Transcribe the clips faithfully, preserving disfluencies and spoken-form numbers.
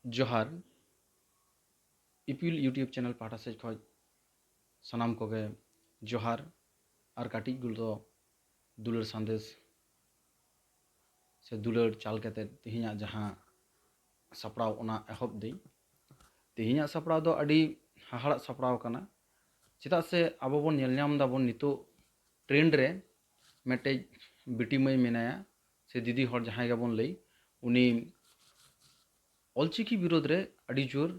ᱡᱚᱦᱟᱨ᱾ ᱤᱯᱤᱞ YouTube channel ᱯᱟᱦᱴᱟ ᱥᱮᱫ ᱠᱷᱚᱱ ᱥᱟᱱᱟᱢ ᱠᱚᱜᱮ ᱡᱚᱦᱟᱨ᱾ ᱟᱨ ᱠᱟᱹᱴᱤᱡ ᱜᱩᱞ ᱫᱚ ᱫᱩᱞᱟᱹᱲ ᱥᱟᱸᱫᱮᱥ ᱥᱮ ᱫᱩᱞᱟᱹᱲ ᱪᱟᱞ ᱠᱟᱛᱮ ᱛᱮᱦᱮᱧᱟᱜ ᱡᱟᱦᱟᱸ ᱥᱟᱯᱲᱟᱣ, ᱚᱱᱟ ᱮᱦᱚᱵ ᱫᱟᱹᱧ᱾ ᱛᱮᱦᱮᱧᱟᱜ ᱥᱟᱯᱲᱟᱣ ᱫᱚ ᱟᱹᱰᱤ ᱦᱟᱦᱟᱲᱟᱜ ᱥᱟᱯᱲᱟᱣ ᱠᱟᱱᱟ, ᱪᱮᱫᱟᱜ ᱥᱮ ᱟᱵᱚ ᱵᱚᱱ ᱧᱮᱞ ᱧᱟᱢ ᱫᱟᱵᱚᱱ ᱱᱤᱛᱚᱜ trend ᱨᱮ ᱢᱤᱫᱴᱮᱡ ᱵᱤᱴᱤ ᱢᱟᱹᱭ ᱢᱮᱱᱟᱭᱟ, ᱥᱮ ᱫᱤᱫᱤ ᱦᱚᱲ ᱡᱟᱦᱟᱸᱭ ᱜᱮᱵᱚᱱ ᱞᱟᱹᱭ, ᱩᱱᱤ ᱚᱞᱪᱤᱠᱤ ᱵᱤᱨᱳᱫᱷ ᱨᱮ ᱟᱹᱰᱤ ᱡᱳᱨ,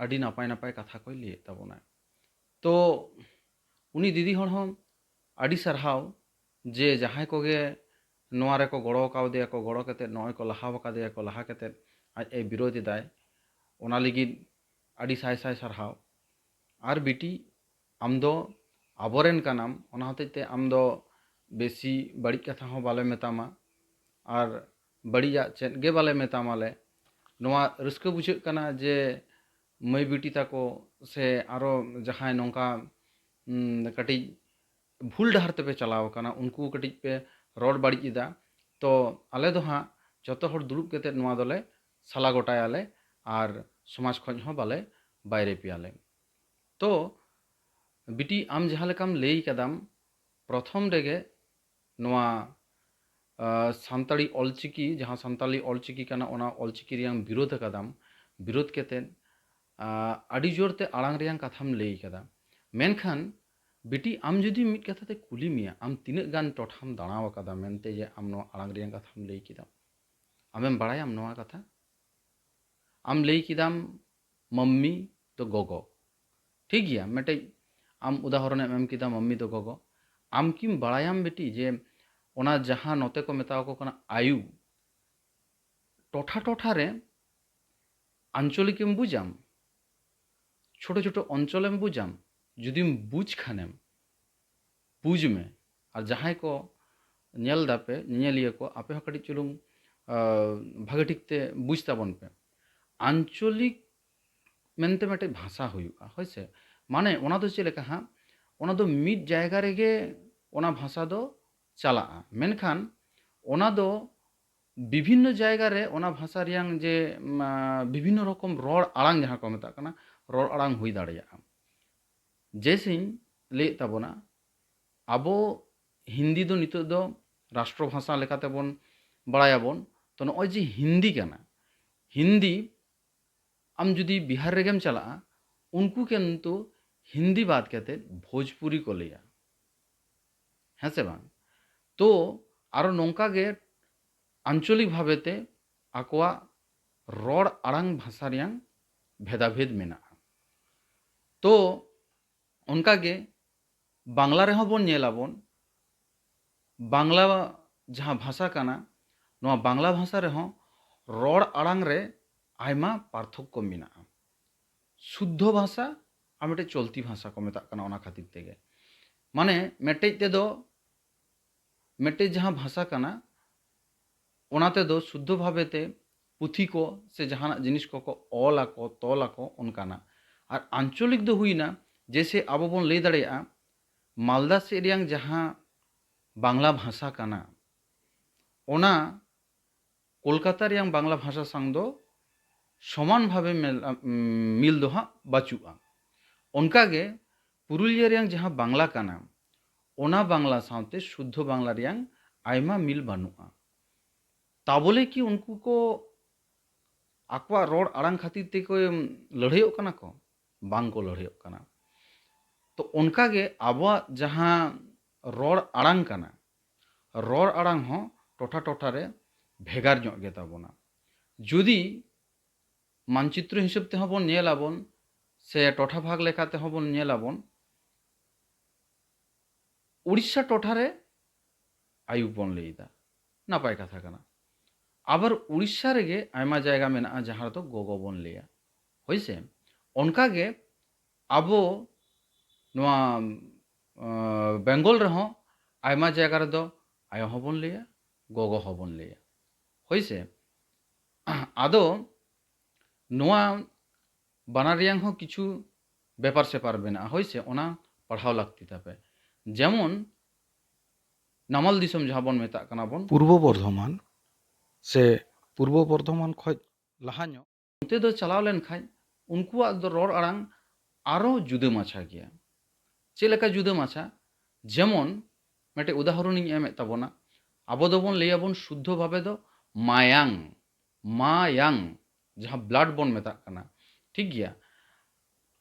ᱟᱹᱰᱤ ᱱᱟᱯᱟᱭ ᱱᱟᱯᱟᱭ ᱠᱟᱛᱷᱟ ᱠᱚᱭ ᱞᱟᱹᱭᱮᱫ ᱛᱟᱵᱚᱱᱟ᱾ ᱛᱚ ᱩᱱᱤ ᱫᱤᱫᱤ ᱦᱚᱲ ᱦᱚᱸ ᱟᱹᱰᱤ ᱥᱟᱨᱦᱟᱣ ᱡᱮ ᱡᱟᱦᱟᱸᱭ ᱠᱚᱜᱮ ᱱᱚᱣᱟ ᱨᱮᱠᱚ ᱜᱚᱲᱚ ᱠᱟᱣᱫᱮᱭᱟ ᱠᱚ, ᱜᱚᱲᱚ ᱠᱟᱛᱮᱫ ᱱᱚᱜᱼᱚᱭ ᱠᱚ ᱞᱟᱦᱟ ᱟᱠᱟᱫᱮᱭᱟ ᱠᱚ, ᱞᱟᱦᱟ ᱠᱟᱛᱮᱫ ᱟᱡ ᱮ ᱵᱤᱨᱳᱫᱷ ᱮᱫᱟᱭ, ᱚᱱᱟ ᱞᱟᱹᱜᱤᱫ ᱟᱹᱰᱤ ᱥᱟᱭ ᱥᱟᱭ ᱥᱟᱨᱦᱟᱣ᱾ ᱟᱨ ᱵᱤᱴᱤ, ᱟᱢ ᱫᱚ ᱟᱵᱚᱨᱮᱱ ᱠᱟᱱᱟᱢ, ᱚᱱᱟ ᱦᱚᱛᱮᱡ ᱛᱮ ᱟᱢ ᱫᱚ ᱵᱮᱥᱤ ᱵᱟᱹᱲᱤᱡ ᱠᱟᱛᱷᱟ ᱦᱚᱸ ᱵᱟᱞᱮ ᱢᱮᱛᱟᱢᱟ ᱟᱨ ᱵᱟᱹᱲᱤᱡᱟᱜ ᱪᱮᱫ ᱜᱮ ᱵᱟᱞᱮ ᱢᱮᱛᱟᱢᱟᱞᱮ᱾ ᱱᱚᱣᱟ ᱨᱟᱹᱥᱠᱟᱹ ᱵᱩᱡᱷᱟᱹᱜ ᱠᱟᱱᱟ ᱡᱮ ᱢᱟᱹᱭ ᱵᱤᱴᱤ ᱛᱟᱠᱚ ᱥᱮ ᱟᱨᱚ ᱡᱟᱦᱟᱸᱭ ᱱᱚᱝᱠᱟ, ᱩᱢ, ᱠᱟᱹᱴᱤᱡ ᱵᱷᱩᱞ ᱰᱟᱦᱟᱨ ᱛᱮᱯᱮ ᱪᱟᱞᱟᱣ ᱟᱠᱟᱱᱟ, ᱩᱱᱠᱩ ᱠᱟᱹᱴᱤᱡ ᱯᱮ ᱨᱚᱲ ᱵᱟᱹᱲᱤᱡ ᱮᱫᱟ᱾ ᱛᱚ ᱟᱞᱮ ᱫᱚ ᱦᱟᱸᱜ ᱡᱚᱛᱚ ᱦᱚᱲ ᱫᱩᱲᱩᱵ ᱠᱟᱛᱮᱫ ᱱᱚᱣᱟ ᱫᱚᱞᱮ ᱥᱟᱞᱟ ᱜᱚᱴᱟᱭᱟᱞᱮ ᱟᱨ ᱥᱚᱢᱟᱡᱽ ᱠᱷᱚᱱ ᱦᱚᱸ ᱵᱟᱞᱮ ᱵᱟᱭᱨᱮ ᱯᱮᱭᱟᱞᱮ᱾ ᱛᱚ ᱵᱤᱴᱤ, ᱟᱢ ᱡᱟᱦᱟᱸ ᱞᱮᱠᱟᱢ ᱞᱟᱹᱭ ᱠᱟᱫᱟᱢ, ᱯᱨᱚᱛᱷᱚᱢ ᱨᱮᱜᱮ ᱱᱚᱣᱟ, ᱟ, ᱥᱟᱱᱛᱟᱲᱤ ᱚᱞᱪᱤᱠᱤ, ᱡᱟᱦᱟᱸ ᱥᱟᱱᱛᱟᱲᱤ ᱚᱞᱪᱤᱠᱤ ᱠᱟᱱᱟ, ᱚᱱᱟ ᱚᱞᱪᱤᱠᱤ ᱨᱮᱭᱟᱝ ᱵᱤᱨᱳᱫᱷ ᱟᱠᱟᱫᱟᱢ, ᱵᱤᱨᱳᱫᱷ ᱠᱟᱛᱮᱫ, ᱟ, ᱟᱹᱰᱤ ᱡᱳᱨ ᱛᱮ ᱟᱲᱟᱝ ᱨᱮᱭᱟᱝ ᱠᱟᱛᱷᱟᱢ ᱞᱟᱹᱭ ᱠᱟᱫᱟ᱾ ᱢᱮᱱᱠᱷᱟᱱ ᱵᱤᱴᱤ, ᱟᱢ ᱡᱩᱫᱤ ᱢᱤᱫ ᱠᱟᱛᱷᱟ ᱛᱮ ᱠᱩᱞᱤ ᱢᱮᱭᱟ, ᱟᱢ ᱛᱤᱱᱟᱹᱜ ᱜᱟᱱ ᱴᱚᱴᱷᱟᱢ ᱫᱟᱬᱟ ᱟᱠᱟᱫᱟ ᱢᱮᱱᱛᱮ ᱡᱮ ᱟᱢ ᱱᱚᱣᱟ ᱟᱲᱟᱝ ᱨᱮᱭᱟᱝ ᱠᱟᱛᱷᱟᱢ ᱞᱟᱹᱭ ᱠᱮᱫᱟ? ᱟᱢᱮᱢ ᱵᱟᱲᱟᱭᱟᱢ ᱱᱚᱣᱟ ᱠᱟᱛᱷᱟ? ᱟᱢ ᱞᱟᱹᱭ ᱠᱮᱫᱟᱢ ᱢᱟᱢᱢᱤ ᱫᱚ ᱜᱚᱜᱚ, ᱴᱷᱤᱠ ᱜᱮᱭᱟ, ᱢᱤᱫᱴᱮᱡ ᱟᱢ ᱩᱫᱟᱦᱚᱨᱚᱱᱮᱢ ᱮᱢ ᱠᱮᱫᱟ ᱢᱟᱢᱢᱤ ᱫᱚ ᱜᱚᱜᱚ᱾ ᱟᱢ ᱠᱤᱢ ᱵᱟᱲᱟᱭᱟᱢ ᱵᱤᱴᱤ ᱡᱮ ᱚᱱᱟ ᱡᱟᱦᱟᱸ ᱱᱚᱛᱮ ᱠᱚ ᱢᱮᱛᱟᱣ ᱠᱚ ᱠᱟᱱᱟ ᱟᱭᱩ, ᱴᱚᱴᱷᱟ ᱴᱚᱴᱷᱟ ᱨᱮ ᱟᱧᱪᱚᱞᱤᱠᱮᱢ ᱵᱩᱡᱟᱢ, ᱪᱷᱳᱴᱳ ᱪᱷᱳᱴᱳ ᱚᱧᱪᱚᱞᱮᱢ ᱵᱩᱡᱟᱢ? ᱡᱩᱫᱤᱢ ᱵᱩᱡᱽ ᱠᱷᱟᱱᱮᱢ, ᱵᱩᱡᱽ ᱢᱮ᱾ ᱟᱨ ᱡᱟᱦᱟᱸᱭ ᱠᱚ ᱧᱮᱞ ᱫᱟᱯᱮ, ᱧᱮᱧᱮᱞᱤᱭᱟᱹ ᱠᱚ, ᱟᱯᱮ ᱦᱚᱸ ᱠᱟᱹᱴᱤᱡ ᱪᱩᱞᱩᱝ, ᱟ, ᱵᱷᱟᱜᱮ ᱴᱷᱤᱠ ᱛᱮ ᱵᱩᱡᱽ ᱛᱟᱵᱚᱱ ᱯᱮ᱾ ᱟᱧᱪᱚᱞᱤᱠ ᱢᱮᱱᱛᱮ ᱢᱤᱫᱴᱮᱡ ᱵᱷᱟᱥᱟ ᱦᱩᱭᱩᱜᱼᱟ, ᱦᱳᱭ ᱥᱮ? ᱢᱟᱱᱮ ᱚᱱᱟ ᱫᱚ ᱪᱮᱫ ᱞᱮᱠᱟ ᱦᱟᱸᱜ, ᱚᱱᱟ ᱫᱚ ᱢᱤᱫ ᱡᱟᱭᱜᱟ ᱨᱮᱜᱮ ᱚᱱᱟ ᱵᱷᱟᱥᱟ ᱫᱚ ᱪᱟᱞᱟᱜᱼᱟ, ᱢᱮᱱᱠᱷᱟᱱ ᱚᱱᱟ ᱫᱚ ᱵᱤᱵᱷᱤᱱᱱᱚ ᱡᱟᱭᱜᱟ ᱨᱮ ᱚᱱᱟ ᱵᱷᱟᱥᱟ ᱨᱮᱭᱟᱝ ᱡᱮ, ᱢᱟ, ᱵᱤᱵᱷᱤᱱᱱᱚ ᱨᱚᱠᱚᱢ ᱨᱚᱲ ᱟᱲᱟᱝ ᱡᱟᱦᱟᱸ ᱠᱚ ᱢᱮᱛᱟᱜ ᱠᱟᱱᱟ, ᱨᱚᱲ ᱟᱲᱟᱝ ᱦᱩᱭ ᱫᱟᱲᱮᱭᱟᱜᱼᱟ᱾ ᱡᱮᱭᱥᱮᱧ ᱞᱟᱹᱭᱮᱫ ᱛᱟᱵᱚᱱᱟ, ᱟᱵᱚ ᱦᱤᱱᱫᱤ ᱫᱚ ᱱᱤᱛᱚᱜ ᱫᱚ ᱨᱟᱥᱴᱨᱚ ᱵᱷᱟᱥᱟ ᱞᱮᱠᱟᱛᱮ ᱵᱚᱱ ᱵᱟᱲᱟᱭᱟᱵᱚᱱ᱾ ᱛᱚ, ᱱᱚᱜᱼᱚᱭ ᱡᱮ ᱦᱤᱱᱫᱤ ᱠᱟᱱᱟ, ᱦᱤᱱᱫᱤ ᱟᱢ ᱡᱩᱫᱤ ᱵᱤᱦᱟᱨ ᱨᱮᱜᱮᱢ ᱪᱟᱞᱟᱜᱼᱟ, ᱩᱱᱠᱩ ᱠᱤᱱᱛᱩ ᱦᱤᱱᱫᱤ ᱵᱟᱫ ᱠᱟᱛᱮ ᱵᱷᱳᱡᱽᱯᱩᱨᱤ ᱠᱚ ᱞᱟᱹᱭᱟ, ᱦᱮᱸ ᱥᱮ ᱵᱟᱝ? ᱛᱚ, ᱟᱨᱚ ᱱᱚᱝᱠᱟ ᱜᱮ ᱟᱧᱪᱚᱞᱤᱠ ᱵᱷᱟᱵᱮ ᱛᱮ ᱟᱠᱚᱣᱟᱜ ᱨᱚᱲ ᱟᱲᱟᱝ ᱵᱷᱟᱥᱟ ᱨᱮᱭᱟᱝ ᱵᱷᱮᱫᱟᱵᱷᱮᱫ ᱢᱮᱱᱟᱜᱼᱟ᱾ ᱛᱚ, ᱚᱱᱠᱟ ᱜᱮ ᱵᱟᱝᱞᱟ ᱨᱮᱦᱚᱸ ᱵᱚᱱ ᱧᱮᱞᱟᱵᱚᱱ, ᱵᱟᱝᱞᱟ ᱡᱟᱦᱟᱸ ᱵᱷᱟᱥᱟ ᱠᱟᱱᱟ, ᱱᱚᱣᱟ ᱵᱟᱝᱞᱟ ᱵᱷᱟᱥᱟ ᱨᱮᱦᱚᱸ ᱨᱚᱲ ᱟᱲᱟᱝ ᱨᱮ ᱟᱭᱢᱟ ᱯᱟᱨᱛᱷᱚᱠᱠᱚ ᱢᱮᱱᱟᱜᱼᱟ᱾ ᱥᱩᱫᱽᱫᱷᱚ ᱵᱷᱟᱥᱟ ᱟᱨ ᱢᱤᱫᱴᱮᱡ ᱪᱚᱞᱛᱤ ᱵᱷᱟᱥᱟ ᱠᱚ ᱢᱮᱛᱟᱜ ᱠᱟᱱᱟ᱾ ᱚᱱᱟ ᱠᱷᱟᱹᱛᱤᱨ ᱛᱮᱜᱮ, ᱢᱟᱱᱮ, ᱢᱤᱫᱴᱮᱡ ᱛᱮᱫᱚ, ᱢᱤᱫᱴᱮᱡ ᱡᱟᱦᱟᱸ ᱵᱷᱟᱥᱟ ᱠᱟᱱᱟ, ᱚᱱᱟ ᱛᱮᱫᱚ ᱥᱩᱫᱽᱫᱷᱚ ᱵᱷᱟᱵᱮ ᱛᱮ ᱯᱩᱛᱷᱤ ᱠᱚ ᱥᱮ ᱡᱟᱦᱟᱱᱟᱜ ᱡᱤᱱᱤᱥ ᱠᱚᱠᱚ ᱚᱞ ᱟᱠᱚ, ᱛᱚᱞ ᱟᱠᱚ, ᱚᱱᱠᱟᱱᱟᱜ᱾ ᱟᱨ ᱟᱧᱪᱚᱞᱤᱠ ᱫᱚ ᱦᱩᱭᱱᱟ, ᱡᱮᱭᱥᱮ ᱟᱵᱚ ᱵᱚᱱ ᱞᱟᱹᱭ ᱫᱟᱲᱮᱭᱟᱜᱼᱟ, ᱢᱟᱞᱫᱟ ᱥᱮᱫ ᱨᱮᱭᱟᱝ ᱡᱟᱦᱟᱸ ᱵᱟᱝᱞᱟ ᱵᱷᱟᱥᱟ ᱠᱟᱱᱟ, ᱚᱱᱟ ᱠᱳᱞᱠᱟᱛᱟ ᱨᱮᱭᱟᱝ ᱵᱟᱝᱞᱟ ᱵᱷᱟᱥᱟ ᱥᱟᱶ ᱫᱚ ᱥᱚᱢᱟᱱ ᱵᱷᱟᱵᱮ ᱢᱮᱞ-, ᱢᱤᱞ ᱫᱚ ᱦᱟᱸᱜ ᱵᱟᱹᱪᱩᱜᱼᱟ᱾ ᱚᱱᱠᱟᱜᱮ ᱯᱩᱨᱩᱞᱤᱭᱟᱹ ᱨᱮᱭᱟᱝ ᱡᱟᱦᱟᱸ ᱵᱟᱝᱞᱟ ᱠᱟᱱᱟ, ᱚᱱᱟ ᱵᱟᱝᱞᱟ ᱥᱟᱶᱛᱮ ᱥᱩᱫᱽᱫᱷᱚ ᱵᱟᱝᱞᱟ ᱨᱮᱭᱟᱝ ᱟᱭᱢᱟ ᱢᱤᱞ ᱵᱟᱹᱱᱩᱜᱼᱟ᱾ ᱛᱟᱵᱚᱞᱮ ᱠᱤ ᱩᱱᱠᱩ ᱠᱚ ᱟᱠᱚᱣᱟᱜ ᱨᱚᱲ ᱟᱲᱟᱝ ᱠᱷᱟᱹᱛᱤᱨ ᱛᱮᱠᱚ ᱞᱟᱹᱲᱦᱟᱹᱭᱚᱜ ᱠᱟᱱᱟ ᱠᱚ? ᱵᱟᱝ ᱠᱚ ᱞᱟᱹᱲᱦᱟᱹᱭᱚᱜ ᱠᱟᱱᱟ᱾ ᱛᱚ, ᱚᱱᱠᱟᱜᱮ ᱟᱵᱚᱣᱟᱜ ᱡᱟᱦᱟᱸ ᱨᱚᱲ ᱟᱲᱟᱝ ᱠᱟᱱᱟ, ᱨᱚᱲ ᱟᱲᱟᱝ ᱦᱚᱸ ᱴᱚᱴᱷᱟ ᱴᱚᱴᱷᱟ ᱨᱮ ᱵᱷᱮᱜᱟᱨ ᱧᱚᱜ ᱜᱮ ᱛᱟᱵᱚᱱᱟ᱾ ᱡᱩᱫᱤ ᱢᱟᱱᱪᱤᱛᱨᱚ ᱦᱤᱥᱟᱹᱵ ᱛᱮᱦᱚᱸ ᱵᱚᱱ ᱧᱮᱞ ᱟᱵᱚᱱ, ᱥᱮ ᱴᱚᱴᱷᱟ ᱵᱷᱟᱜᱽ ᱞᱮᱠᱟ ᱛᱮᱦᱚᱸ ᱵᱚᱱ ᱧᱮᱞ ᱟᱵᱚᱱ, ᱩᱲᱤᱥᱥᱟ ᱴᱚᱴᱷᱟ ᱨᱮ ᱟᱭᱩ ᱵᱚᱱ ᱞᱟᱹᱭ ᱮᱫᱟ, ᱱᱟᱯᱟᱭ ᱠᱟᱛᱷᱟ ᱠᱟᱱᱟ᱾ ᱟᱵᱟᱨ ᱩᱲᱤᱥᱥᱟ ᱨᱮᱜᱮ ᱟᱭᱢᱟ ᱡᱟᱭᱜᱟ ᱢᱮᱱᱟᱜᱼᱟ ᱡᱟᱦᱟᱸ ᱨᱮᱫᱚ ᱜᱚᱜᱚ ᱵᱚᱱ ᱞᱟᱹᱭᱟ, ᱦᱳᱭ ᱥᱮ? ᱚᱱᱠᱟᱜᱮ ᱟᱵᱚ ᱱᱚᱣᱟ, ᱟᱸ, ᱵᱮᱝᱜᱚᱞ ᱨᱮᱦᱚᱸ ᱟᱭᱢᱟ ᱡᱟᱭᱜᱟ ᱨᱮᱫᱚ ᱟᱭᱳ ᱦᱚᱸᱵᱚᱱ ᱞᱟᱹᱭᱟ, ᱜᱚᱜᱚ ᱦᱚᱸᱵᱚᱱ ᱞᱟᱹᱭᱟ, ᱦᱳᱭ ᱥᱮ? ᱟᱫᱚ ᱱᱚᱣᱟ ᱵᱟᱱᱟᱨ ᱨᱮᱭᱟᱝ ᱦᱚᱸ ᱠᱤᱪᱷᱩ ᱵᱮᱯᱟᱨ ᱥᱮᱯᱟᱨ ᱢᱮᱱᱟᱜᱼᱟ, ᱦᱳᱭ ᱥᱮ? ᱚᱱᱟ ᱯᱟᱲᱦᱟᱣ ᱞᱟᱹᱠᱛᱤ ᱛᱟᱯᱮ᱾ ᱡᱮᱢᱚᱱ ᱱᱟᱢᱟᱞ ᱫᱤᱥᱚᱢ ᱡᱟᱦᱟᱸ ᱵᱚᱱ ᱢᱮᱛᱟᱜ ᱠᱟᱱᱟ ᱵᱚᱱ, ᱯᱩᱨᱵᱚ ᱵᱚᱨᱫᱷᱚᱢᱟᱱ, ᱥᱮ ᱯᱩᱨᱵᱚ ᱵᱚᱨᱫᱷᱚᱢᱟᱱ ᱠᱷᱚᱱ ᱞᱟᱦᱟ ᱧᱚᱜ᱾ ᱚᱱᱛᱮ ᱫᱚ ᱪᱟᱞᱟᱣ ᱞᱮᱱᱠᱷᱟᱱ ᱩᱱᱠᱩᱣᱟᱜ ᱫᱚ ᱨᱚᱲ ᱟᱲᱟᱝ ᱟᱨᱚ ᱡᱩᱫᱟᱹ ᱢᱟᱪᱷᱟ ᱜᱮᱭᱟ᱾ ᱪᱮᱫ ᱞᱮᱠᱟ ᱡᱩᱫᱟᱹ ᱢᱟᱪᱷᱟ? ᱡᱮᱢᱚᱱ ᱢᱤᱫᱴᱮᱡ ᱩᱫᱟᱦᱚᱨᱚᱱᱤᱧ ᱮᱢᱮᱫ ᱛᱟᱵᱚᱱᱟ, ᱟᱵᱚ ᱫᱚᱵᱚᱱ ᱞᱟᱹᱭᱟᱵᱚᱱ ᱥᱩᱫᱽᱫᱷᱚ ᱵᱷᱟᱵᱮ ᱫᱚ ᱢᱟᱭᱟᱝ, ᱢᱟᱭᱟᱝ, ᱡᱟᱦᱟᱸ blood ᱵᱚᱱ ᱢᱮᱛᱟᱜ ᱠᱟᱱᱟ, ᱴᱷᱤᱠ ᱜᱮᱭᱟ᱾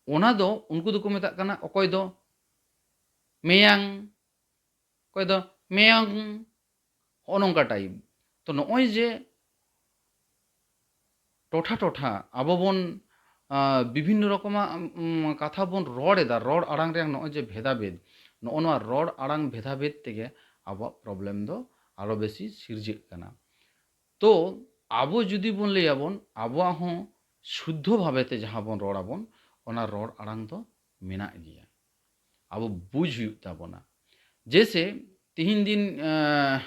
ᱚᱱᱟ ᱫᱚ ᱩᱱᱠᱩ ᱫᱚᱠᱚ ᱢᱮᱛᱟᱜ ᱠᱟᱱᱟ ᱚᱠᱚᱭ ᱫᱚ ᱢᱮᱭᱟᱝ, ᱚᱠᱚᱭ ᱫᱚ ᱢᱮᱭᱟᱝ, ᱦᱚᱸᱜᱼᱚ ᱱᱚᱝᱠᱟ type᱾ ᱛᱚ ᱱᱚᱜᱼᱚᱭ ᱡᱮ ᱴᱚᱴᱷᱟ ᱴᱚᱴᱷᱟ ᱟᱵᱚ ᱵᱚᱱ, ᱟᱸ, ᱵᱤᱵᱷᱤᱱᱱᱚ ᱨᱚᱠᱚᱢᱟᱜ, ᱩᱢ, ᱠᱟᱛᱷᱟ ᱵᱚᱱ ᱨᱚᱲ ᱮᱫᱟ, ᱨᱚᱲ ᱟᱲᱟᱝ ᱨᱮᱭᱟᱜ ᱱᱚᱜᱼᱚᱭ ᱡᱮ ᱵᱷᱮᱫᱟᱵᱷᱮᱫ, ᱱᱚᱜᱼᱚ ᱱᱚᱣᱟ ᱨᱚᱲ ᱟᱲᱟᱝ ᱵᱷᱮᱫᱟᱵᱷᱮᱫ ᱛᱮᱜᱮ ᱟᱵᱚᱣᱟᱜ problem ᱫᱚ ᱟᱨᱚ ᱵᱮᱥᱤ ᱥᱤᱨᱡᱟᱹᱜ ᱠᱟᱱᱟ᱾ ᱛᱚ ᱟᱵᱚ ᱡᱩᱫᱤ ᱵᱚᱱ ᱞᱟᱹᱭᱟᱵᱚᱱ, ᱟᱵᱚᱣᱟᱜ ᱦᱚᱸ ᱥᱩᱫᱽᱫᱷᱚ ᱵᱷᱟᱵᱮ ᱛᱮ ᱡᱟᱦᱟᱸ ᱵᱚᱱ ᱨᱚᱲ ᱟᱵᱚᱱ, ᱚᱱᱟ ᱨᱚᱲ ᱟᱲᱟᱝ ᱫᱚ ᱢᱮᱱᱟᱜ ᱜᱮᱭᱟ, ᱟᱵᱚ ᱵᱩᱡᱽ ᱦᱩᱭᱩᱜ ᱛᱟᱵᱚᱱᱟ᱾ ᱡᱮᱭᱥᱮ ᱛᱤᱦᱤᱧ ᱫᱤᱱ, ᱮᱸ,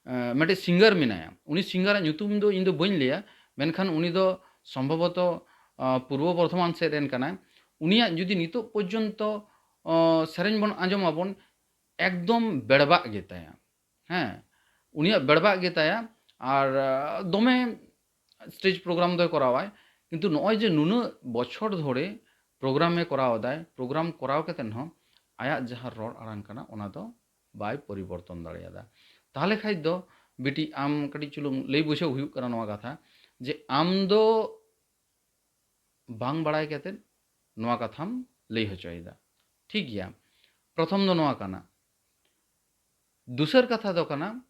ᱮᱸ, ᱢᱤᱫᱴᱮᱡ singer ᱢᱮᱱᱟᱭᱟ, ᱩᱱᱤ singerᱟᱜ ᱧᱩᱛᱩᱢ ᱫᱚ ᱤᱧ ᱫᱚ ᱵᱟᱹᱧ ᱞᱟᱹᱭᱟ, ᱢᱮᱱᱠᱷᱟᱱ ᱩᱱᱤ ᱫᱚ ᱥᱚᱢᱵᱷᱚᱵᱚᱛᱚ, ᱟᱸ, ᱯᱩᱨᱵᱚ ᱵᱚᱨᱫᱷᱚᱢᱟᱱ ᱥᱮᱫ ᱨᱮᱱ ᱠᱟᱱᱟᱭ᱾ ᱩᱱᱤᱭᱟᱜ ᱡᱩᱫᱤ ᱱᱤᱛᱚᱜ ᱯᱚᱨᱡᱚᱱᱛᱚ, ᱟᱸ, ᱥᱮᱨᱮᱧ ᱵᱚᱱ ᱟᱸᱡᱚᱢ ᱟᱵᱚᱱ, ᱮᱠᱫᱚᱢ ᱵᱮᱲᱵᱟᱜ ᱜᱮᱛᱟᱭᱟ᱾ ᱦᱮᱸ, ᱩᱱᱤᱭᱟᱜ ᱵᱮᱲᱵᱟᱜ ᱜᱮᱛᱟᱭᱟ᱾ ᱟᱨ, ᱟᱸ, ᱫᱚᱢᱮ stage program ᱫᱚᱭ ᱠᱚᱨᱟᱣᱟᱭ, ᱠᱤᱱᱛᱩ ᱱᱚᱜᱼᱚᱭ ᱡᱮ ᱱᱩᱱᱟᱹᱜ ᱵᱚᱪᱷᱚᱨ ᱫᱷᱚᱨᱮ program ᱮ ᱠᱚᱨᱟᱣ ᱮᱫᱟᱭ, program ᱠᱚᱨᱟᱣ ᱠᱟᱛᱮ ᱦᱚᱸ ᱟᱭᱟᱜ ᱡᱟᱦᱟᱸ ᱨᱚᱲ ᱟᱲᱟᱝ ᱠᱟᱱᱟ, ᱚᱱᱟ ᱫᱚ ᱵᱟᱭ ᱯᱚᱨᱤᱵᱚᱨᱛᱚᱱ ᱫᱟᱲᱮᱭᱟᱫᱟ᱾ ᱛᱟᱦᱚᱞᱮ ᱠᱷᱟᱡ ᱫᱚ ᱵᱤᱴᱤ, ᱟᱢ ᱠᱟᱹᱴᱤᱡ ᱪᱩᱞᱩᱝ ᱞᱟᱹᱭ ᱵᱩᱡᱷᱟᱹᱣ ᱦᱩᱭᱩᱜ ᱠᱟᱱᱟ ᱱᱚᱣᱟ ᱠᱟᱛᱷᱟ, ᱡᱮ ᱟᱢ ᱫᱚ ᱵᱟᱝ ᱵᱟᱲᱟᱭ ᱠᱟᱛᱮ ᱱᱚᱣᱟ ᱠᱟᱛᱷᱟᱢ ᱞᱟᱹᱭ ᱦᱚᱪᱚᱭᱮᱫᱟ᱾ ᱴᱷᱤᱠ ᱜᱮᱭᱟ, ᱯᱨᱚᱛᱷᱚᱢ ᱫᱚ ᱱᱚᱣᱟ ᱠᱟᱱᱟ᱾ ᱫᱩᱥᱟᱹᱨ ᱠᱟᱛᱷᱟ ᱫᱚ ᱠᱟᱱᱟ,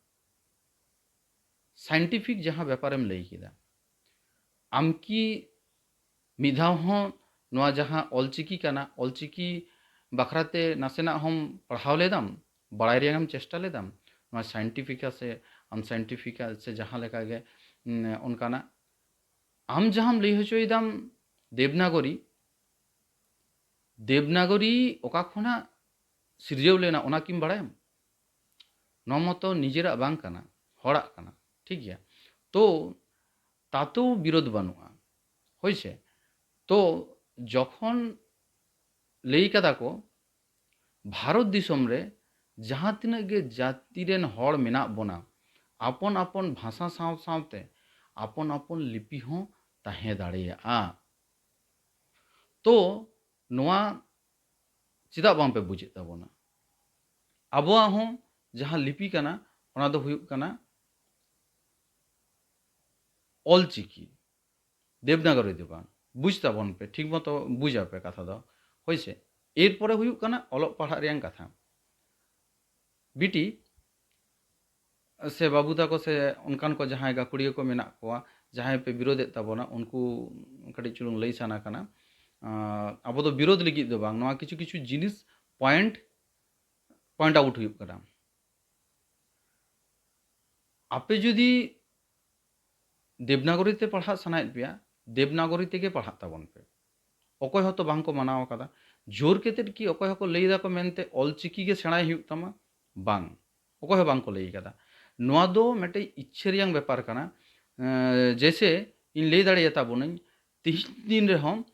scientific ᱡᱟᱦᱟᱸ ᱵᱮᱯᱟᱨᱮᱢ ᱞᱟᱹᱭ ᱠᱮᱫᱟ, ᱟᱢ ᱠᱤ ᱢᱤᱫ ᱫᱷᱟᱣ ᱦᱚᱸ ᱱᱚᱣᱟ ᱡᱟᱦᱟᱸ ᱚᱞᱪᱤᱠᱤ ᱠᱟᱱᱟ, ᱚᱞᱪᱤᱠᱤ ᱵᱟᱠᱷᱨᱟᱛᱮ ᱱᱟᱥᱮᱱᱟᱜ ᱦᱚᱸᱢ ᱯᱟᱲᱦᱟᱣ ᱞᱮᱫᱟᱢ, ᱵᱟᱲᱟᱭ ᱨᱮᱭᱟᱜ ᱮᱢ ᱪᱮᱥᱴᱟ ᱞᱮᱫᱟᱢ? ᱱᱚᱣᱟ scientific ᱥᱮ unscientific ᱥᱮ ᱡᱟᱦᱟᱸ ᱞᱮᱠᱟ ᱜᱮ, ᱩᱸ, ᱚᱱᱠᱟᱱᱟᱜ ᱟᱢ ᱡᱟᱦᱟᱸᱢ ᱞᱟᱹᱭ ᱦᱚᱪᱚᱭᱮᱫᱟᱢ ᱫᱮᱵᱽᱱᱟᱜᱚᱨᱤ, ᱫᱮᱵᱽᱱᱟᱜᱚᱨᱤ ᱚᱠᱟ ᱠᱷᱚᱱᱟᱜ ᱥᱤᱨᱡᱟᱹᱣ ᱞᱮᱱᱟ, ᱚᱱᱟ ᱠᱤᱢ ᱵᱟᱲᱟᱭᱟᱢ? ᱱᱚᱣᱟ ᱢᱚᱛᱚ ᱱᱤᱡᱮᱨᱟᱜ ᱵᱟᱝ ᱠᱟᱱᱟ, ᱦᱚᱲᱟᱜ ᱠᱟᱱᱟ, ᱴᱷᱤᱠ ᱜᱮᱭᱟ? ᱛᱚ ᱛᱟᱛᱮᱣ ᱵᱤᱨᱳᱫᱷ ᱵᱟᱹᱱᱩᱜᱼᱟ, ᱦᱳᱭ ᱥᱮ? ᱛᱚ ᱡᱚᱠᱷᱚᱱ ᱞᱟᱹᱭ ᱠᱟᱫᱟ ᱠᱚ, ᱵᱷᱟᱨᱚᱛ ᱫᱤᱥᱚᱢ ᱨᱮ ᱡᱟᱦᱟᱸ ᱛᱤᱱᱟᱹᱜ ᱜᱮ ᱡᱟᱹᱛᱤ ᱨᱮᱱ ᱦᱚᱲ ᱢᱮᱱᱟᱜ ᱵᱚᱱᱟ, ᱟᱯᱚᱱ ᱟᱯᱚᱱ ᱵᱷᱟᱥᱟ ᱥᱟᱶ ᱥᱟᱶᱛᱮ ᱟᱯᱚᱱ ᱟᱯᱚᱱ ᱞᱤᱯᱤ ᱦᱚᱸ ᱛᱟᱦᱮᱸ ᱫᱟᱲᱮᱭᱟᱜᱼᱟ᱾ ᱛᱚ ᱱᱚᱣᱟ ᱪᱮᱫᱟᱜ ᱵᱟᱝᱯᱮ ᱵᱩᱡᱮᱫ ᱛᱟᱵᱚᱱᱟ? ᱟᱵᱚᱣᱟᱜ ᱦᱚᱸ ᱡᱟᱦᱟᱸ ᱞᱤᱯᱤ ᱠᱟᱱᱟ, ᱚᱱᱟ ᱫᱚ ᱦᱩᱭᱩᱜ ᱠᱟᱱᱟ ᱚᱞ ᱪᱤᱠᱤ, ᱫᱮᱵᱽᱱᱟᱜᱚᱨᱤ ᱫᱚ ᱵᱟᱝ᱾ ᱵᱩᱡᱽ ᱛᱟᱵᱚᱱ ᱯᱮ, ᱴᱷᱤᱠ ᱢᱚᱛᱚ ᱵᱩᱡᱟᱯᱮ ᱠᱟᱛᱷᱟ ᱫᱚ, ᱦᱳᱭ ᱥᱮ? ᱮᱨᱯᱚᱨᱮ ᱦᱩᱭᱩᱜ ᱠᱟᱱᱟ ᱚᱞᱚᱜ ᱯᱟᱲᱦᱟᱜ ᱨᱮᱭᱟᱝ ᱠᱟᱛᱷᱟ᱾ ᱵᱤᱴᱤ ᱥᱮ ᱵᱟᱹᱵᱩ ᱛᱟᱠᱚ ᱥᱮ ᱚᱱᱠᱟᱱ ᱠᱚ ᱡᱟᱦᱟᱸᱭ ᱜᱟᱹᱠᱷᱩᱲᱤᱭᱟᱹ ᱠᱚ ᱢᱮᱱᱟᱜ ᱠᱚᱣᱟ, ᱡᱟᱦᱟᱸᱭ ᱯᱮ ᱵᱤᱨᱳᱫᱮᱫ ᱛᱟᱵᱚᱱᱟ, ᱩᱱᱠᱩ ᱠᱟᱹᱴᱤᱡ ᱪᱩᱞᱩᱝ ᱞᱟᱹᱭ ᱥᱟᱱᱟ ᱠᱟᱱᱟ᱾ ᱟᱸ, ᱟᱵᱚ ᱫᱚ ᱵᱤᱨᱳᱫ ᱞᱟᱹᱜᱤᱫ ᱫᱚ ᱵᱟᱝ, ᱱᱚᱣᱟ ᱠᱤᱪᱷᱩ ᱠᱤᱪᱷᱩ ᱡᱤᱱᱤᱥ point point out ᱦᱩᱭᱩᱜ ᱠᱟᱱᱟ᱾ ᱟᱯᱮ ᱡᱩᱫᱤ ᱫᱮᱵᱽᱱᱟᱜᱚᱨᱤ ᱛᱮ ᱯᱟᱲᱦᱟᱜ ᱥᱟᱱᱟᱭᱮᱫ ᱯᱮᱭᱟ, ᱫᱮᱵᱽᱱᱟᱜᱚᱨᱤ ᱛᱮᱜᱮ ᱯᱟᱲᱦᱟᱜ ᱛᱟᱵᱚᱱ ᱯᱮ᱾ ᱚᱠᱚᱭ ᱦᱚᱸᱛᱚ ᱵᱟᱝ ᱠᱚ ᱢᱟᱱᱟᱣ ᱟᱠᱟᱫᱟ᱾ ᱡᱳᱨ ᱠᱟᱛᱮᱫ ᱠᱤ ᱚᱠᱚᱭ ᱦᱚᱸᱠᱚ ᱞᱟᱹᱭ ᱫᱟᱠᱚ ᱢᱮᱱᱛᱮ ᱚᱞ ᱪᱤᱠᱤ ᱜᱮ ᱥᱮᱬᱟᱭ ᱦᱩᱭᱩᱜ ᱛᱟᱢᱟ? ᱵᱟᱝ, ᱚᱠᱚᱭ ᱦᱚᱸ ᱵᱟᱝ ᱠᱚ ᱞᱟᱹᱭ ᱟᱠᱟᱫᱟ᱾ ᱱᱚᱣᱟ ᱫᱚ ᱢᱤᱫᱴᱮᱡ ᱤᱪᱪᱷᱟᱹ ᱨᱮᱭᱟᱝ ᱵᱮᱯᱟᱨ ᱠᱟᱱᱟ᱾ ᱮᱸ, ᱡᱮᱭᱥᱮ ᱤᱧ ᱞᱟᱹᱭ ᱫᱟᱲᱮᱭᱟᱛᱟ ᱵᱚᱱᱟᱹᱧ, ᱛᱤᱦᱤᱧ ᱫᱤᱱ ᱨᱮᱦᱚᱸ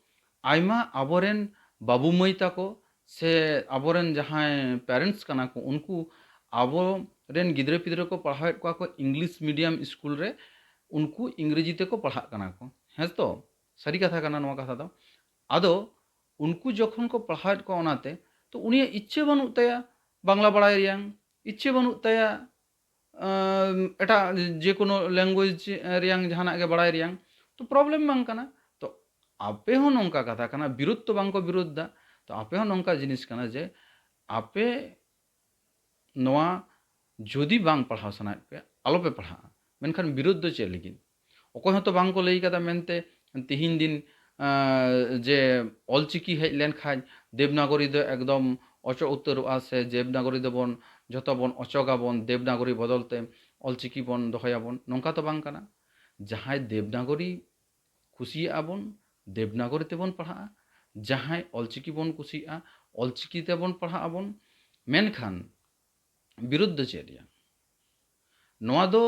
ᱟᱭᱢᱟ ᱟᱵᱚᱨᱮᱱ ᱵᱟᱹᱵᱩ ᱢᱟᱹᱭ ᱛᱟᱠᱚ ᱥᱮ ᱟᱵᱚᱨᱮᱱ ᱡᱟᱦᱟᱸᱭ parents ᱠᱟᱱᱟ ᱠᱚ, ᱩᱱᱠᱩ ᱟᱵᱚᱨᱮᱱ ᱜᱤᱫᱽᱨᱟᱹ ᱯᱤᱫᱽᱨᱟᱹ ᱠᱚ ᱯᱟᱲᱦᱟᱣᱮᱫ ᱠᱚᱣᱟ ᱠᱚ English medium ᱥᱠᱩᱞ ᱨᱮ, ᱩᱱᱠᱩ ᱤᱝᱨᱮᱡᱤ ᱛᱮᱠᱚ ᱯᱟᱲᱦᱟᱜ ᱠᱟᱱᱟ ᱠᱚ᱾ ᱦᱮᱸ ᱛᱚ, ᱥᱟᱹᱨᱤ ᱠᱟᱛᱷᱟ ᱠᱟᱱᱟ ᱱᱚᱣᱟ ᱠᱟᱛᱷᱟ ᱫᱚ᱾ ᱟᱫᱚ ᱩᱱᱠᱩ ᱡᱚᱠᱷᱚᱱ ᱠᱚ ᱯᱟᱲᱦᱟᱣᱮᱫ ᱠᱚᱣᱟ ᱚᱱᱟᱛᱮ, ᱛᱚ ᱩᱱᱤᱭᱟᱜ ᱤᱪᱪᱷᱟᱹ ᱵᱟᱹᱱᱩᱜ ᱛᱟᱭᱟ ᱵᱟᱝᱞᱟ ᱵᱟᱲᱟᱭ ᱨᱮᱭᱟᱝ, ᱤᱪᱪᱷᱟᱹ ᱵᱟᱹᱱᱩᱜ ᱛᱟᱭᱟ ᱟᱸ, ᱮᱴᱟᱜ ᱡᱮᱠᱳᱱᱳ language ᱨᱮᱭᱟᱝ ᱡᱟᱦᱟᱱᱟᱜ ᱜᱮ ᱵᱟᱲᱟᱭ ᱨᱮᱭᱟᱝ, ᱛᱚ problem ᱵᱟᱝ ᱠᱟᱱᱟ᱾ ᱛᱚ ᱟᱯᱮ ᱦᱚᱸ ᱱᱚᱝᱠᱟ ᱠᱟᱛᱷᱟ ᱠᱟᱱᱟ, ᱵᱤᱨᱳᱫᱷ ᱛᱚ ᱵᱟᱝ ᱠᱚ ᱵᱤᱨᱳᱫᱷ ᱫᱟ᱾ ᱛᱚ ᱟᱯᱮ ᱦᱚᱸ ᱱᱚᱝᱠᱟ ᱡᱤᱱᱤᱥ ᱠᱟᱱᱟ ᱡᱮ ᱟᱯᱮ ᱱᱚᱣᱟ ᱡᱩᱫᱤ ᱵᱟᱝ ᱯᱟᱲᱦᱟᱣ ᱥᱟᱱᱟᱭᱮᱫ ᱯᱮᱭᱟ, ᱟᱞᱚᱯᱮ ᱯᱟᱲᱦᱟᱜᱼᱟ᱾ ᱢᱮᱱᱠᱷᱟᱱ ᱵᱤᱨᱳᱫᱷ ᱫᱚ ᱪᱮᱫ ᱞᱟᱹᱜᱤᱫ? ᱚᱠᱚᱭ ᱦᱚᱸᱛᱚ ᱵᱟᱝ ᱠᱚ ᱞᱟᱹᱭ ᱠᱟᱫᱟ ᱢᱮᱱᱛᱮ ᱛᱤᱦᱤᱧ ᱫᱤᱱ, ᱟᱸ, ᱡᱮ ᱚᱞᱪᱤᱠᱤ ᱦᱮᱡ ᱞᱮᱱᱠᱷᱟᱱ ᱫᱮᱵᱽᱱᱟᱜᱚᱨᱤ ᱫᱚ ᱮᱠᱫᱚᱢ ᱚᱪᱚᱜ ᱩᱛᱟᱹᱨᱚᱜᱼᱟ, ᱥᱮ ᱫᱮᱵᱽᱱᱟᱜᱚᱨᱤ ᱫᱚᱵᱚᱱ, ᱡᱷᱚᱛᱚ ᱵᱚᱱ ᱚᱪᱚᱜᱟᱵᱚᱱ, ᱫᱮᱵᱽᱱᱟᱜᱚᱨᱤ ᱵᱚᱫᱚᱞ ᱛᱮ ᱚᱞᱪᱤᱠᱤ ᱵᱚᱱ ᱫᱚᱦᱚᱭᱟᱵᱚᱱ, ᱱᱚᱝᱠᱟ ᱛᱚ ᱵᱟᱝ ᱠᱟᱱᱟ᱾ ᱡᱟᱦᱟᱸᱭ ᱫᱮᱵᱽᱱᱟᱜᱚᱨᱤ ᱠᱩᱥᱤᱭᱟᱜᱼᱟ ᱵᱚᱱ, ᱫᱮᱵᱽᱱᱟᱜᱚᱨᱤ ᱛᱮᱵᱚᱱ ᱯᱟᱲᱦᱟᱜᱼᱟ᱾ ᱡᱟᱦᱟᱸᱭ ᱚᱞᱪᱤᱠᱤ ᱵᱚᱱ ᱠᱩᱥᱤᱭᱟᱜᱼᱟ, ᱚᱞᱪᱤᱠᱤ ᱛᱮᱵᱚᱱ ᱯᱟᱲᱦᱟᱜ ᱟᱵᱚᱱ᱾ ᱢᱮᱱᱠᱷᱟᱱ ᱵᱤᱨᱳᱫᱷ ᱫᱚ ᱪᱮᱫ ᱨᱮᱭᱟᱜ? ᱱᱚᱣᱟ ᱫᱚ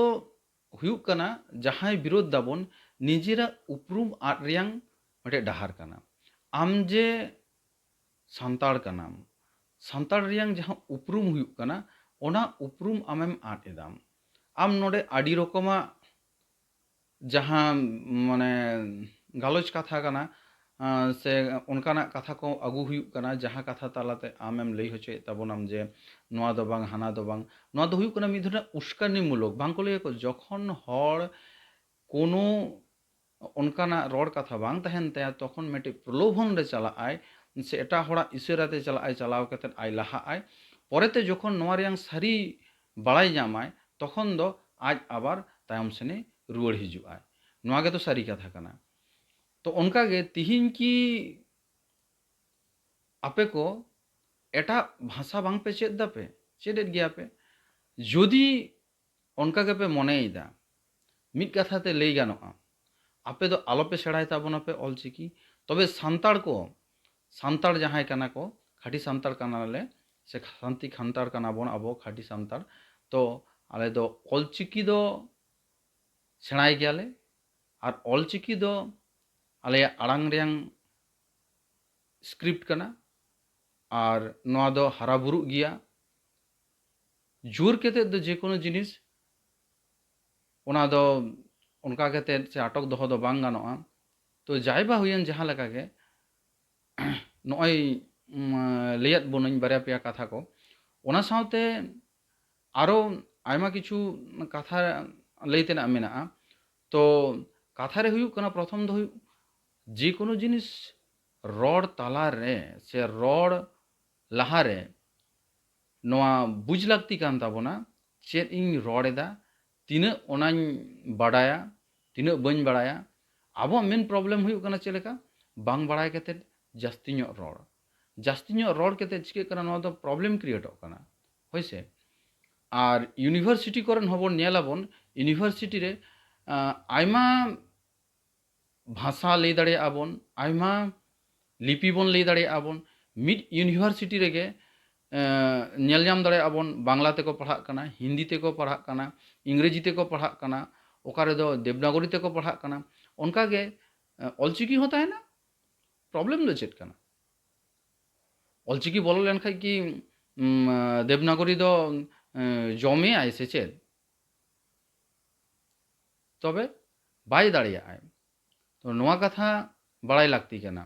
ᱦᱩᱭᱩᱜ ᱠᱟᱱᱟ, ᱡᱟᱦᱟᱸᱭ ᱵᱤᱨᱳᱫᱷ ᱫᱟᱵᱚᱱ, ᱱᱤᱡᱮᱨᱟᱜ ᱩᱯᱨᱩᱢ ᱟᱫ ᱨᱮᱭᱟᱝ ᱢᱤᱫᱴᱮᱡ ᱰᱟᱦᱟᱨ ᱠᱟᱱᱟ᱾ ᱟᱢ ᱡᱮ ᱥᱟᱱᱛᱟᱲ ᱠᱟᱱᱟᱢ, ᱥᱟᱱᱛᱟᱲ ᱨᱮᱭᱟᱝ ᱡᱟᱦᱟᱸ ᱩᱯᱨᱩᱢ ᱦᱩᱭᱩᱜ ᱠᱟᱱᱟ, ᱚᱱᱟ ᱩᱯᱨᱩᱢ ᱟᱢᱮᱢ ᱟᱫ ᱮᱫᱟᱢ᱾ ᱟᱢ ᱱᱚᱰᱮ ᱟᱹᱰᱤ ᱨᱚᱠᱚᱢᱟᱜ ᱡᱟᱦᱟᱸ ᱢᱟᱱᱮ ᱜᱟᱞᱚᱪ ᱠᱟᱛᱷᱟ ᱠᱟᱱᱟ, ᱟᱸ, ᱥᱮ ᱚᱱᱠᱟᱱᱟᱜ ᱠᱟᱛᱷᱟ ᱠᱚ ᱟᱹᱜᱩ ᱦᱩᱭᱩᱜ ᱠᱟᱱᱟ, ᱡᱟᱦᱟᱸ ᱠᱟᱛᱷᱟ ᱛᱟᱞᱟᱛᱮ ᱟᱢᱮᱢ ᱞᱟᱹᱭ ᱦᱚᱪᱚᱭᱮᱫ ᱛᱟᱵᱚᱱᱟᱢ ᱡᱮ ᱱᱚᱣᱟ ᱫᱚ ᱵᱟᱝ, ᱦᱟᱱᱟ ᱫᱚ ᱵᱟᱝ᱾ ᱱᱚᱣᱟ ᱫᱚ ᱦᱩᱭᱩᱜ ᱠᱟᱱᱟ ᱢᱤᱫ ᱫᱷᱚᱨᱚᱱᱟᱜ ᱩᱥᱠᱟᱱᱤᱢᱩᱞᱚᱠ᱾ ᱵᱟᱝ ᱠᱚ ᱞᱟᱹᱭᱟᱠᱚ, ᱡᱚᱠᱷᱚᱱ ᱦᱚᱲ ᱠᱳᱱᱳ ᱚᱱᱠᱟᱱᱟᱜ ᱨᱚᱲ ᱠᱟᱛᱷᱟ ᱵᱟᱝ ᱛᱟᱦᱮᱱ ᱛᱟᱭᱟ, ᱛᱚᱠᱷᱚᱱ ᱢᱤᱫᱴᱤᱡ ᱯᱨᱚᱞᱳᱵᱷᱚᱱ ᱨᱮ ᱪᱟᱞᱟᱜ ᱟᱭ, ᱥᱮ ᱮᱴᱟᱜ ᱦᱚᱲᱟᱜ ᱤᱥᱟᱹᱨᱟ ᱛᱮ ᱪᱟᱞᱟᱜ ᱟᱭ, ᱪᱟᱞᱟᱣ ᱠᱟᱛᱮᱫ ᱟᱡ ᱞᱟᱦᱟᱜ ᱟᱭ᱾ ᱯᱚᱨᱮᱛᱮ ᱡᱚᱠᱷᱚᱱ ᱱᱚᱣᱟ ᱨᱮᱭᱟᱝ ᱥᱟᱹᱨᱤ ᱵᱟᱲᱟᱭ ᱧᱟᱢᱟᱭ, ᱛᱚᱠᱷᱚᱱ ᱫᱚ ᱟᱡ ᱟᱵᱟᱨ ᱛᱟᱭᱚᱢ ᱥᱮᱱᱮ ᱨᱩᱣᱟᱹᱲ ᱦᱤᱡᱩᱜ ᱟᱭ᱾ ᱱᱚᱣᱟ ᱜᱮᱛᱚ ᱥᱟᱹᱨᱤ ᱠᱟᱛᱷᱟ ᱠᱟᱱᱟ᱾ ᱛᱚ ᱚᱱᱠᱟᱜᱮ ᱛᱤᱦᱤᱧ ᱠᱤ ᱟᱯᱮ ᱠᱚ ᱮᱴᱟᱜ ᱵᱷᱟᱥᱟ ᱵᱟᱝᱯᱮ ᱪᱮᱫ ᱫᱟᱯᱮ? ᱪᱮᱫᱮᱫ ᱜᱮᱭᱟ ᱯᱮ᱾ ᱡᱩᱫᱤ ᱚᱱᱠᱟ ᱜᱮᱯᱮ ᱢᱚᱱᱮᱭᱮᱫᱟ, ᱢᱤᱫ ᱠᱟᱛᱷᱟ ᱛᱮ ᱞᱟᱹᱭ ᱜᱟᱱᱚᱜᱼᱟ, ᱟᱯᱮ ᱫᱚ ᱟᱞᱚᱯᱮ ᱥᱮᱬᱟᱭ ᱛᱟᱵᱚᱱᱟᱯᱮ ᱚᱞᱪᱤᱠᱤ᱾ ᱛᱚᱵᱮ ᱥᱟᱱᱛᱟᱲ ᱠᱚ, ᱥᱟᱱᱛᱟᱲ ᱡᱟᱦᱟᱸᱭ ᱠᱟᱱᱟ ᱠᱚ, ᱠᱷᱟᱹᱴᱤ ᱥᱟᱱᱛᱟᱲ ᱠᱟᱱᱟᱞᱮ, ᱥᱮ ᱥᱟᱱᱛᱤ ᱠᱷᱟᱱᱛᱟᱲ ᱠᱟᱱᱟ ᱵᱚᱱ ᱟᱵᱚ ᱠᱷᱟᱹᱴᱤ ᱥᱟᱱᱛᱟᱲ, ᱛᱚ ᱟᱞᱮ ᱫᱚ ᱚᱞᱪᱤᱠᱤ ᱫᱚ ᱥᱮᱬᱟᱭ ᱜᱮᱭᱟᱞᱮ᱾ ᱟᱨ ᱚᱞᱪᱤᱠᱤ ᱫᱚ ᱟᱞᱮᱭᱟᱜ ᱟᱲᱟᱝ ᱨᱮᱭᱟᱝ ᱥᱠᱨᱤᱯᱴ ᱠᱟᱱᱟ᱾ ᱟᱨ ᱱᱚᱣᱟ ᱫᱚ ᱦᱟᱨᱟ ᱵᱩᱨᱩᱜ ᱜᱮᱭᱟ᱾ ᱡᱳᱨ ᱠᱟᱛᱮᱫ ᱫᱚ ᱡᱮ ᱠᱳᱱᱳ ᱡᱤᱱᱤᱥ ᱚᱱᱟ ᱫᱚ ᱚᱱᱠᱟ ᱠᱟᱛᱮᱫ ᱥᱮ ᱟᱴᱚᱠ ᱫᱚᱦᱚ ᱫᱚ ᱵᱟᱝ ᱜᱟᱱᱚᱜᱼᱟ᱾ ᱛᱚ ᱡᱟᱭ ᱵᱟ ᱦᱩᱭᱮᱱ, ᱡᱟᱦᱟᱸ ᱞᱮᱠᱟ ᱜᱮ ᱱᱚᱜᱼᱚᱭ, ᱩᱢ, ᱞᱟᱹᱭᱟᱫ ᱵᱚᱱᱟᱹᱧ ᱵᱟᱨᱭᱟ ᱯᱮᱭᱟ ᱠᱟᱛᱷᱟ ᱠᱚ, ᱚᱱᱟ ᱥᱟᱶᱛᱮ ᱟᱨᱚ ᱟᱭᱢᱟ ᱠᱤᱪᱷᱩ ᱠᱟᱛᱷᱟ ᱞᱟᱹᱭ ᱛᱮᱱᱟᱜ ᱢᱮᱱᱟᱜᱼᱟ᱾ ᱛᱚ ᱠᱟᱛᱷᱟ ᱨᱮ ᱦᱩᱭᱩᱜ ᱠᱟᱱᱟ, ᱯᱨᱚᱛᱷᱚᱢ ᱫᱚ ᱦᱩᱭᱩᱜ, ᱡᱮ ᱠᱳᱱᱳ ᱡᱤᱱᱤᱥ ᱨᱚᱲ ᱛᱟᱞᱟ ᱨᱮ ᱥᱮ ᱨᱚᱲ ᱞᱟᱦᱟ ᱨᱮ ᱱᱚᱣᱟ ᱵᱩᱡᱽ ᱞᱟᱹᱠᱛᱤ ᱠᱟᱱ ᱛᱟᱵᱚᱱᱟ, ᱪᱮᱫ ᱤᱧ ᱨᱚᱲ ᱮᱫᱟ, ᱛᱤᱱᱟᱹᱜ ᱚᱱᱟᱧ ᱵᱟᱰᱟᱭᱟ, ᱛᱤᱱᱟᱹᱜ ᱵᱟᱹᱧ ᱵᱟᱰᱟᱭᱟ᱾ ᱟᱵᱚᱣᱟᱜ ᱢᱮᱱ ᱯᱨᱚᱵᱞᱮᱢ ᱦᱩᱭᱩᱜ ᱠᱟᱱᱟ ᱪᱮᱫ ᱞᱮᱠᱟ? ᱵᱟᱝ ᱵᱟᱲᱟᱭ ᱠᱟᱛᱮᱫ ᱡᱟᱹᱥᱛᱤ ᱧᱚᱜ ᱨᱚᱲ᱾ ᱡᱟᱹᱥᱛᱤ ᱧᱚᱜ ᱨᱚᱲ ᱠᱟᱛᱮᱫ ᱪᱤᱠᱟᱹᱜ ᱠᱟᱱᱟ? ᱱᱚᱣᱟ ᱫᱚ ᱯᱨᱚᱵᱞᱮᱢ ᱠᱨᱤᱭᱮᱴᱚᱜ ᱠᱟᱱᱟ, ᱦᱳᱭ ᱥᱮ? ᱟᱨ ᱤᱭᱩᱱᱤᱵᱷᱟᱨᱥᱤᱴᱤ ᱠᱚᱨᱮᱱ ᱦᱚᱸᱵᱚᱱ ᱧᱮᱞ ᱟᱵᱚᱱ, ᱤᱭᱩᱱᱤᱵᱷᱟᱨᱥᱤᱴᱤ ᱨᱮ, ᱟᱸ, ᱟᱭᱢᱟ ᱵᱷᱟᱥᱟ ᱞᱟᱹᱭ ᱫᱟᱲᱮᱭᱟᱜᱼᱟ ᱵᱚᱱ, ᱟᱭᱢᱟ ᱞᱤᱯᱤ ᱵᱚᱱ ᱞᱟᱹᱭ ᱫᱟᱲᱮᱭᱟᱜᱼᱟ ᱵᱚᱱ᱾ ᱢᱤᱫ ᱤᱭᱩᱱᱤᱵᱷᱟᱨᱥᱤᱴᱤ ᱨᱮᱜᱮ, ᱮᱸ, ᱧᱮᱞ ᱧᱟᱢ ᱫᱟᱲᱮᱭᱟᱜᱼᱟ ᱵᱚᱱ, ᱵᱟᱝᱞᱟ ᱛᱮᱠᱚ ᱯᱟᱲᱦᱟᱜ ᱠᱟᱱᱟ, ᱦᱤᱱᱫᱤ ᱛᱮᱠᱚ ᱯᱟᱲᱦᱟᱜ ᱠᱟᱱᱟ, ᱤᱝᱨᱮᱡᱤ ᱛᱮᱠᱚ ᱯᱟᱲᱦᱟᱜ ᱠᱟᱱᱟ, ᱚᱠᱟ ᱨᱮᱫᱚ ᱫᱮᱵᱽᱱᱟᱜᱚᱨᱤ ᱛᱮᱠᱚ ᱯᱟᱲᱦᱟᱜ ᱠᱟᱱᱟ᱾ ᱚᱱᱠᱟᱜᱮ, ᱮᱸ, ᱚᱞᱪᱤᱠᱤ ᱦᱚᱸ ᱛᱟᱦᱮᱱᱟ᱾ ᱯᱨᱚᱵᱞᱮᱢ ᱫᱚ ᱪᱮᱫ ᱠᱟᱱᱟ? ᱚᱞᱪᱤᱠᱤ ᱵᱚᱞᱚ ᱞᱮᱱᱠᱷᱟᱡ ᱠᱤ, ᱩᱢ, ᱫᱮᱵᱽᱱᱟᱜᱚᱨᱤ ᱫᱚ, ᱮᱸ, ᱡᱚᱢᱮᱭᱟᱭ ᱥᱮ ᱪᱮᱫ? ᱛᱚᱵᱮ ᱵᱟᱭ ᱫᱟᱲᱮᱭᱟᱜᱼᱟᱭ᱾ ᱛᱚ ᱱᱚᱣᱟ ᱠᱟᱛᱷᱟ ᱵᱟᱲᱟᱭ ᱞᱟᱹᱠᱛᱤ ᱠᱟᱱᱟ᱾